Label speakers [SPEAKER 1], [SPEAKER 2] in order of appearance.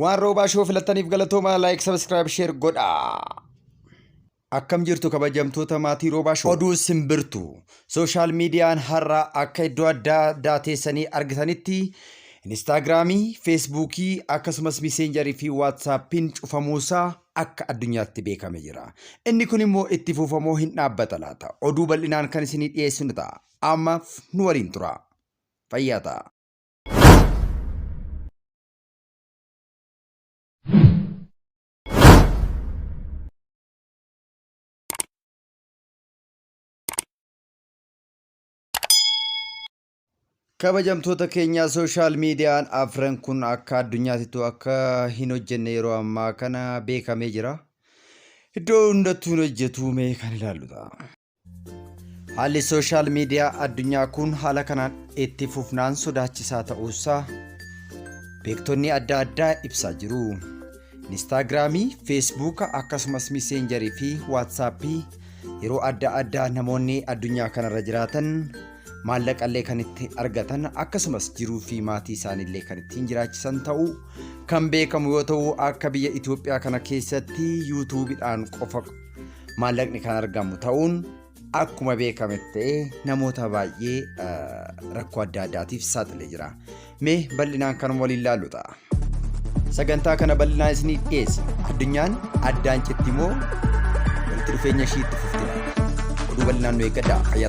[SPEAKER 1] Waan Roobaa Show filattaniif galatooma. Like, subscribe, share godhaa. Akkam jirtu kabajamtoota maatii Roobaa Show? Oduu simbirtu. Social miidiyaan har'a akka iddoo adda addaa teessanii argitanitti Instaagiraamii, Feesbuukii akkasumas Miseenjarii fi Waatsaappiin cufamuusaa akka addunyaatti beekame jira. Inni kun immoo itti fufamoo hin dhaabbata laata? Oduu bal'inaan kan isinii dhiyeessinu ta'a. Ammaaf nu waliin tura. Fayyaa ta'a. Kabajamtoota keenya, sooshaal miidiyaan afran kun akka addunyaatittuu akka hin hojjenne yeroo ammaa kana beekamee jira. Iddoo hundattuu hin hojjetu, mee kan ilaallu ta'a. Haalli sooshaal miidiyaa addunyaa kun haala kanaan itti fufnaan sodaachisaa ta'uusaa beektonni adda addaa ibsaa jiru. Inistaagiraamii, Feesbuuka akkasumas Miseenjarii fi Waatsaappii yeroo adda addaa namoonni addunyaa kanarra jiraatan maallaqallee kan itti argatan akkasumas jiruu fi maatii isaaniillee kan ittiin jiraachisan ta'uu kan beekamu yoo ta'u, akka biyya Itoophiyaa kana keessatti yuutuubiidhaan qofa maallaqni kan argamu ta'uun akkuma beekame ta'ee namoota baay'ee rakkoo adda addaatiif saaxilee jira. Mee bal'inaan kan waliin laallu ta'a. Sagantaa kana bal'inaan isinii dhiyeessina. Addunyaan addaan citti moo walitti dhufeenya ishii itti fufti laata? Oduu bal'inaan nu eeggadhaa. Fayyaa.